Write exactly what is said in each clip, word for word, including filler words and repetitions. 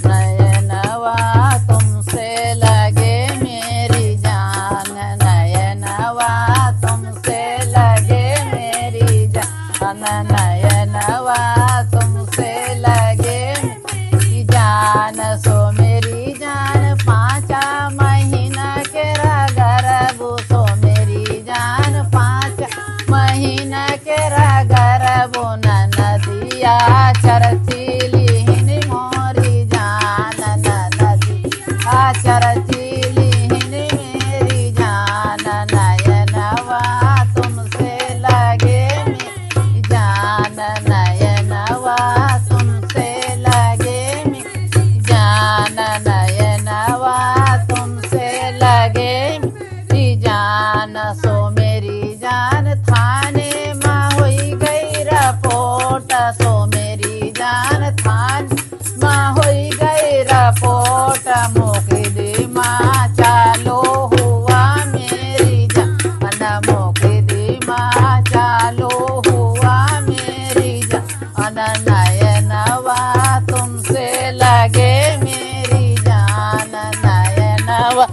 नयनवा तुमसे लगे मेरी जान, नयनवा तुमसे लगे मेरी जान, नयनवा तुमसे लगे मेरी जान। सो मेरी जान, पाँचा महीना केरा गरबो, सो मेरी जान, पाँचा महीना केरा गरबो, ननदिया चरची लिहिन मोरी जान, ननदिया चरची लिहिन मेरी जान। नयनवा तुमसे लगे मेरी जान, नयनवा तुमसे लगे मेरी जान, नयनवा तुमसे लगे मेरी जान। सो मेरी जान, थाने मा होई गई रिपोर्ट, सो मेरी जान, थाने मा होई गई रिपोर्ट, मुकदमा चालू हुआ मेरी जान, मुकदमा चालू हुआ मेरी जान। नयनवा तुमसे लगे मेरी जान, नयनवा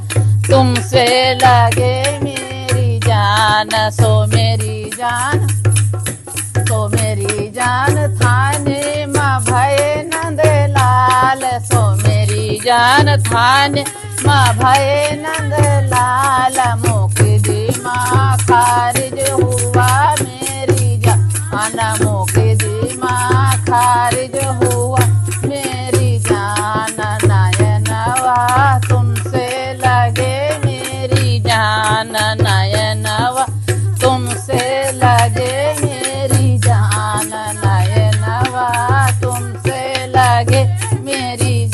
तुमसे लगे मेरी जान। सो मेरी जान, सो मेरी जान, थाने मा भये नंदलाल, सो मेरी जान, थाने मा भये नंदलाल, मुकदमा खारिज हुआ मेरी जान, मुकदमा खारिज हुआ मेरी जान। नयनवा तुमसे लगे मेरी जान, नयनवा तुमसे लगे मेरी जान, नयनवा तुमसे लगे मेरी